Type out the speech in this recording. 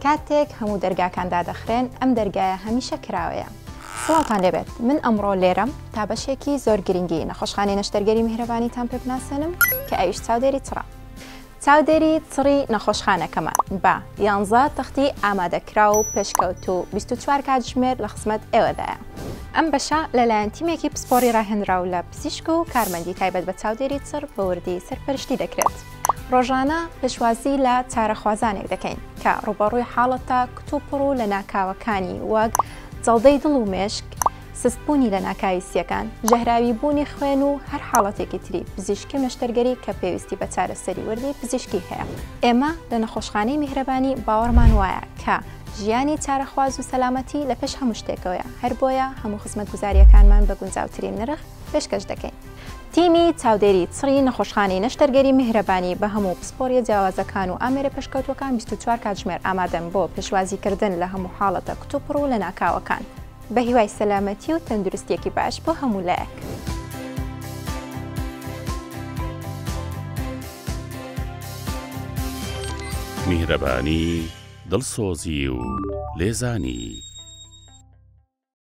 کاتێک هەموو دەرگاکان دادەخرێن، ئەم دەرگایە هەمیشە کراوەیە. سڵاوتان لێبێت، من ئەمڕۆ لێرەم تا بەشێکی زۆر گرنگی نەخۆشخانەی نەشتەرگەری میهرەبانیتان پێ بناسێنم کە ئەویش چاودێری چڕە. چاودێری چڕی نەخۆشخانەکەمان بە یانزە تەختی ئامادەکراو و پێشکەوتوو 24 کاتژمێر لە خزمەت ئێوەدایە. ئەم بەشە لەلایەن تیمێکی پسپۆڕی ڕاهێنراو لە پزیشک و کارمەندی تایبەت بە چاودێری چڕ بە وردی سەرپەرشتی دەکرێت. ڕۆژانە پێشوازی لە چارەخوازانێک دەکەین کە ڕووبەڕووی حاڵەتە کتوپڕ و لەناکاوەکانی وەک جەڵدەی دڵ و مێشک، سستبوونی لەناکاوی سییەکان، ژەهراویبوونی خوێن و هەر حاڵەتێکی تری پزیشکی و نەشتەرگەری کە پێویستی بە چارەسەری وردی پزیشکی هەیە. ئێمە لە نەخۆشخانەی میهرەبانی باوەڕمان وایە کە ژیانی چارەخواز و سەلامەتی لە پێش هەموو شتێکەوەیە، هەر بۆیە هەموو خزمەتگوزارییەکانمان بە گونجاوترین نرخ پێشکەش دەکەین. تیمی چاودێری چڕی نەخۆشخانەی نەشتەرگەری میهرەبانی بە هەموو پسپۆریە جیاوازەکان و ئامێرە پێشکەوتووەکان 24 کاتژمێر ئامادەن بۆ پێشوازیکردن لە هەموو حاڵەتە کتوپڕ و لەناکاوەکان. بە هیوای سەلامەتی و تەندروستیەکی باش بۆ هەموو لایەک. میهرەبانی، دڵسۆزی و لێزانی.